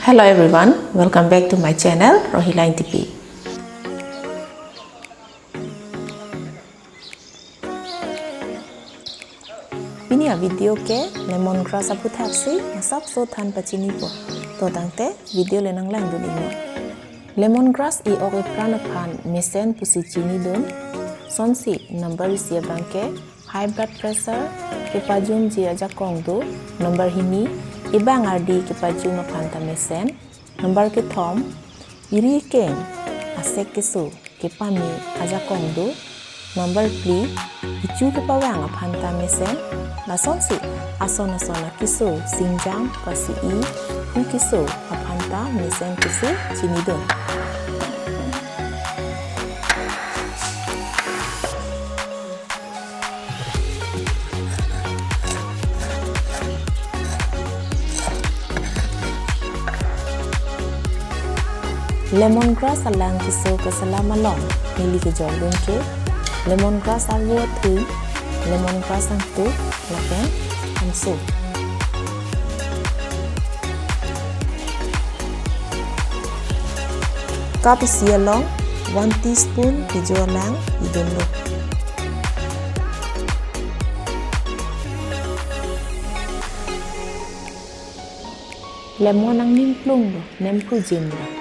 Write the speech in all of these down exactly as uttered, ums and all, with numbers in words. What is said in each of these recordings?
Hello everyone, welcome back to my channel, Rohila Ingtipi. Pini a-video ke lemon grass aphuthaksi asapso than pachinipo. To tangte video le nanglangdun iknon. Lemon grass i-ok ipran aphan mesen pusi chinidun. Sonsi number isi abangke high blood pressure, kepajumji ajakong do. Number hini, ibang ardi kepajum aphanta mesen. Number kethom, iri keng asek keso kepame ajakong do. Number phli, ichu kepavang aphanta mesen. Lasonsi ason ason akeso, singjang, kasi-i, hu keso aphanta mesen pusi chinidun. Lemon grass alang keso keselam along neli kejordun ke lemon grass arvo athui, lemon grass angtuk lapen amso. Cup isi along one teaspoon kejo alang idunlo. Lemon angnim plunglo, nem phujinlo.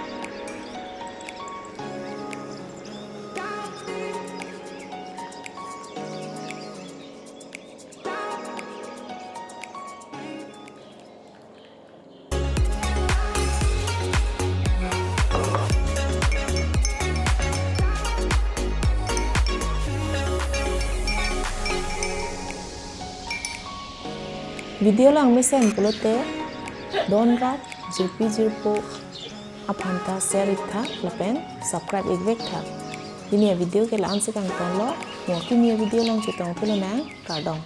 Video lang mesen pulote donrap jirpi jirpo aphanta share iktha lapen subscribe ikvek tha. Pini a-video ke la-ansi kangtonlo, mo kimi a-video along chetong thulonang, kardom.